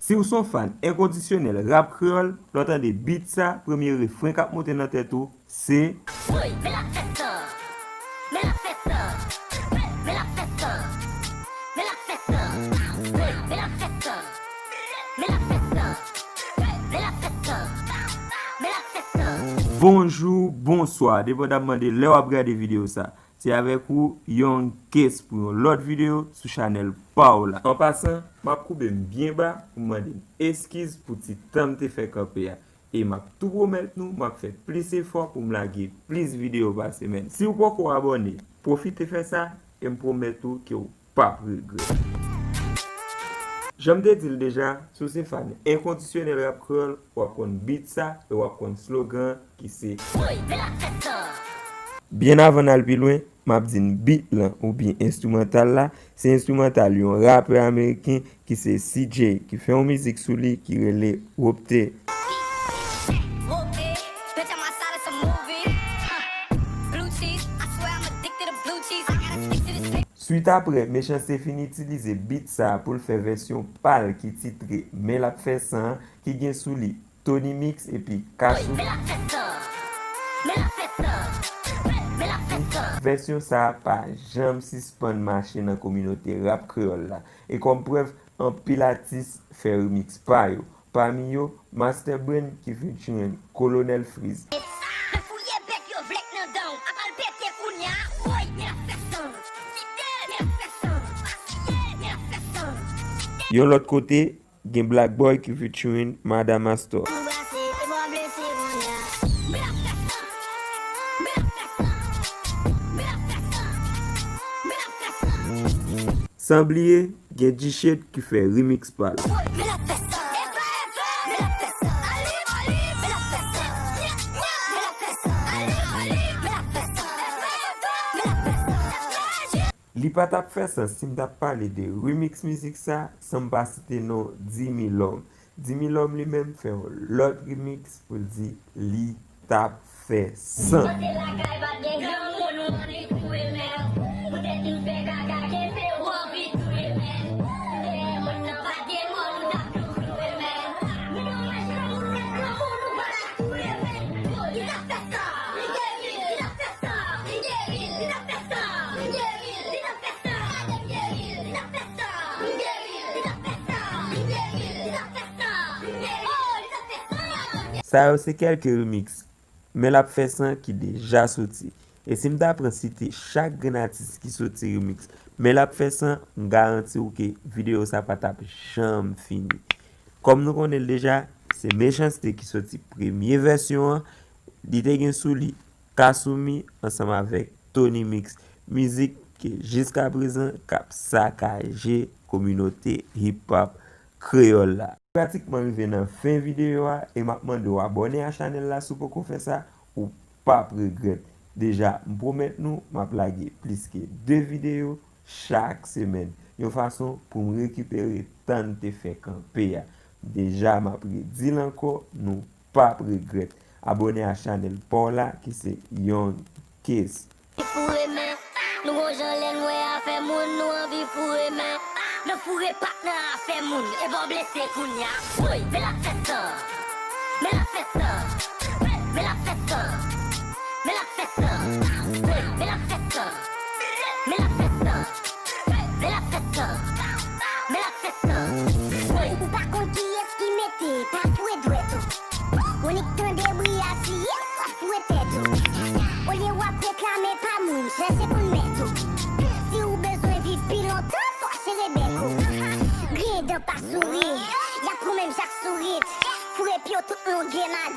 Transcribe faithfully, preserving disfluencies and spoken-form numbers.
Si w se yon fan enkondisyonèl rap kreyòl, lè w tande beat sa, premye refren k ap monte nan tèt ou, se. Woy, men l ap fè sa. Men l ap fè sa. Men l ap fè sa. Men l ap fè sa. Woy, men l ap fè sa. Men l ap fè sa. Men l ap fè sa. Men l ap fè sa. Bonjou, bonswa, depandamman de lè w ap gade videyo sa. Se avèk ou, Young Case, pou yon lòt videyo sou chanèl pa w la. An pasan, m ap koube m byen ba pou m mande n eskiz pou ti tan m te fè kanpe a. E m ap tou pwomèt nou, m ap fè plis efò pou m lage plis videyo pa semèn. Si w poko abòne, pwofite fè sa, e m pwomèt ou ke w p ap regrèt. Jan m te di l deja, si w se fan enkondisyonèl rap kreyòl, w ap konn beat sa e w ap konn slogan ki se. Woy, men l ap fè sa. Byen avan n al pi lwen, m ap di n beat lan oubyen enstrimantal la, se enstrimantal yon rapè ameriken ki se C J, ki fè yon mizik sou li ki rele Whoopty. Whoopty, bitch, I'm outside of some movie. Blue cheese, I swear I'm addicted to blue cheese. I gotta stick to this. Swit apre, Mechans-T fin itilize beat sa pou l fè vèsyon pa l ki titre Men l ap fè san an, ki gen sou li Tony Mix epi Kasou. Vèsyon sa a pa janm sispann mache nan kominote rap kreyòl la. E kòm prèv, anpil atis fè remix pa yo. Pami yo, Master Brain ki featuring Colonel Freeze. Fouye bèk yo vlèk nan dan w, apa l pete kounya. Woy, men l ap fè san. Kite, men l ap fè san. Gaspiye, men l ap fè san. Yon lòt kote, gen Black Boy ki featuring Madam Astor. San bliye, gen G-Shade ki fè remix pa l. Li pa t ap fè sans si m t ap pale de remix mizik sa san m pa site non Dimilòm. Dimilòm li menm fè yon lòt remix pou l di li t ap fè san. Pase lakay pa t gen granmoun, ou anvi touye mè. Poutèt m fè kaka kenbe, ou anvi touye mè. Dèyè moun nan pa t gen mòn, ou t ap tou klouwe mè. Men domaj granmoun ret granmoun, ou pa t ap touye mè. Li t ap fè sa, li geri, li t ap fè sa, li geri, li t ap fè sa, li geri, li t ap fè sa, li geri, li t ap fè sa. Sa yo se kèlke remix Men l ap fè san ki deja soti. E si m ta pran site chak grenn atis ki soti remix Men l ap fè san, m garanti w ke videyo sa pa t ap janm fini. Kòm nou konnen l deja, se Mechans-T ki soti premye vèsyon an, li te gen sou li Kasumi ansanm avèk Tony Mix, mizik ke jiska prezan k ap sakaje kominote hip hop kreyòl la. Pratikman rive nan fen videyo a e m ap mande w abòne a chanèl la si w poko fè sa, ou p ap regrèt. Deja, m pwomèt nou, m ap lage plis ke de videyo chak semèn, yon fason pou m rekipere tan n te fè kanpe a. Deja, m ap redi l ankò, nou p ap regrèt. Abòne a chanèl pa w la ki se Young Case. Foure men, nou gon jan lè n wè afè moun, nou anvi foure men. Nan foure pa t nan afè moun, e pa w blese kounya. Woy, men l ap fè sa. Men l ap fè sa. Men l ap fè sa. Men l ap fè sa. Woy, men l ap fè sa. Men l ap fè sa. Men l ap fè sa. Men l ap fè sa. Woy. Ou pa konn kiyès ki mete tatwe dwèt ou. Ou nik tande bri a siye, w ap foure tèt ou. Olye w ap reklame pa moun, chèche konn mèt ou. Si w bezwen viv pi lontan, fò w sere bèk ou. Griyen dan pa souri, y ap pran menm jan k sourit. Foure pye w tout longè madanm.